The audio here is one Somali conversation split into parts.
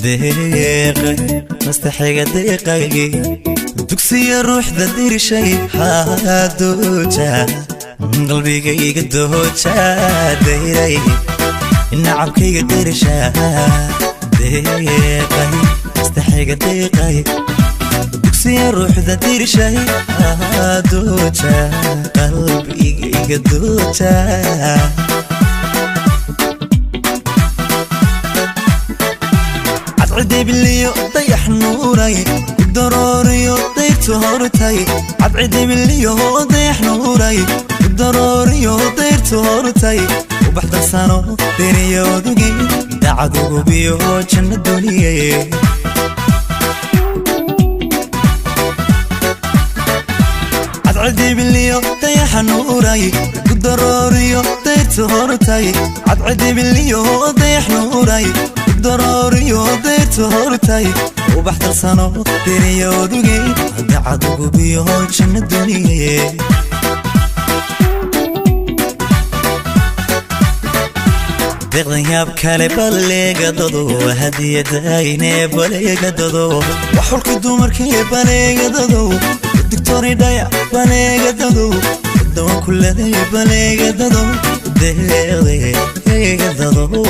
Deeqay mastaxiga deeqaygi, dugsiya ruuxda dirishay, dooja qalbigayga, dooja dayray nacabkayga dirisha. Deeqay mastaxiga deeqay, dugsiya ruuxda dirishay, dooja qalbigayga, dooja. Cadcidebiliyo dayax nuuray, udarooriyo dayrtu hortay. Cadcidebiliyo dayax nuuray, udarooriyo dayrtu hortay. Ubax darsano deriyodugi, dacadugubiyo janna duniye. Cadcidebiliyo dayaxa nuuray, udarooriyo dayrtu hortay. Cadcidebiliyo dayax nuuray, udarooriyo dayrtu hortay. Ubax darsano deriyodugi, dacadugubiyo janna duniye. Deeqdan yaab kale baleegadado, hadiyadayne baleegadado, waxulka dumarkee baleegadado, digtoridhaya baleegadado, dawan kuladay baleegadado, deeqdeegadado.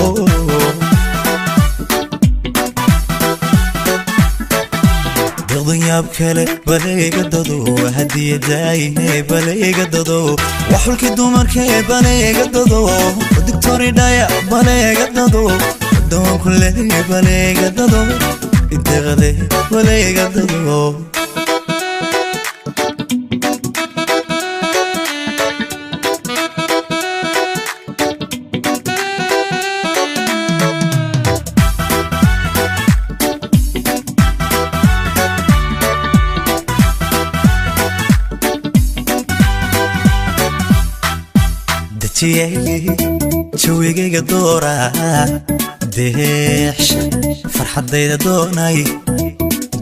Deeqdan yaab kale baleegadado, hadiyadayne baleegadado, waxulkii dumarkee baleegadado, digtoridhaya baleegadado, dawan kuladay baleegadado, deeqde baleegadado. Dejiyey jawigayga doora, deexsha farxaddayda doonay,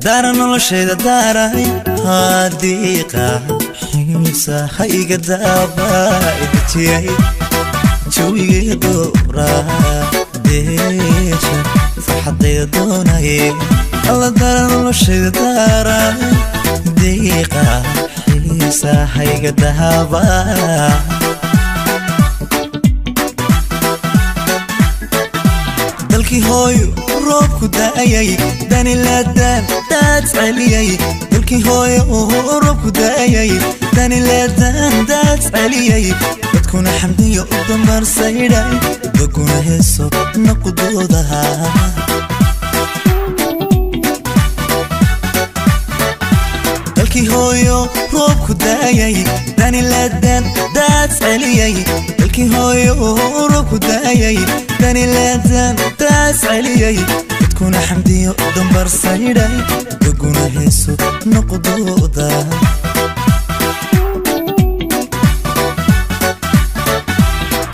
daara noloshayda daaray, hadiiqa xiisa ha iga daaba. Dejiyey jawigayga doora, deexsha farxaddayda doonay, alla daara noloshayda daaray, diiqa xiisa ha iga daaba. Dalkii hooyo roobku daayay, danilaadaan daad celiyay. Dalkii hooyo roobku daayay, danilaadaan daad celiyay. Dadkuna xamdiyo u dambarsaydhay, daguna heeso naqudoodaha. Dalkii hooyo roobku daayay, danilaadaan daad celiyay. Dalkii hooyo roobku daayay, danilaadaan daad celiyay. Dadkuna xamdiyo dambarsaydhay, daguna heeso noqdooda.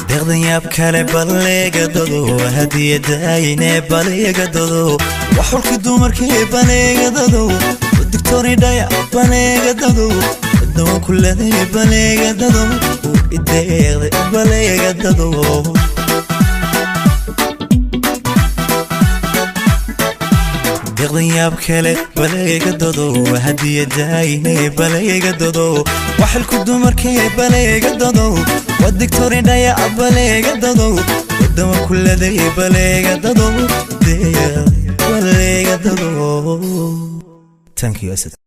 Deeqdan yaab kale baleegadado, hadiyadayne baleegadado, waxulka dumarkee baleegadado, digtoridhaya baleegadado, dawan kuladay baleegadado, ideeqde baleegadado. Deeqdan yaab kale baleegadado, hadiyadayne baleegadado, waxilku dumarkee baleegadado, waa digtoridhaya baleegadado, wadawa kuladay baleegadado, deeqde baleegadado. Thank you, Asad.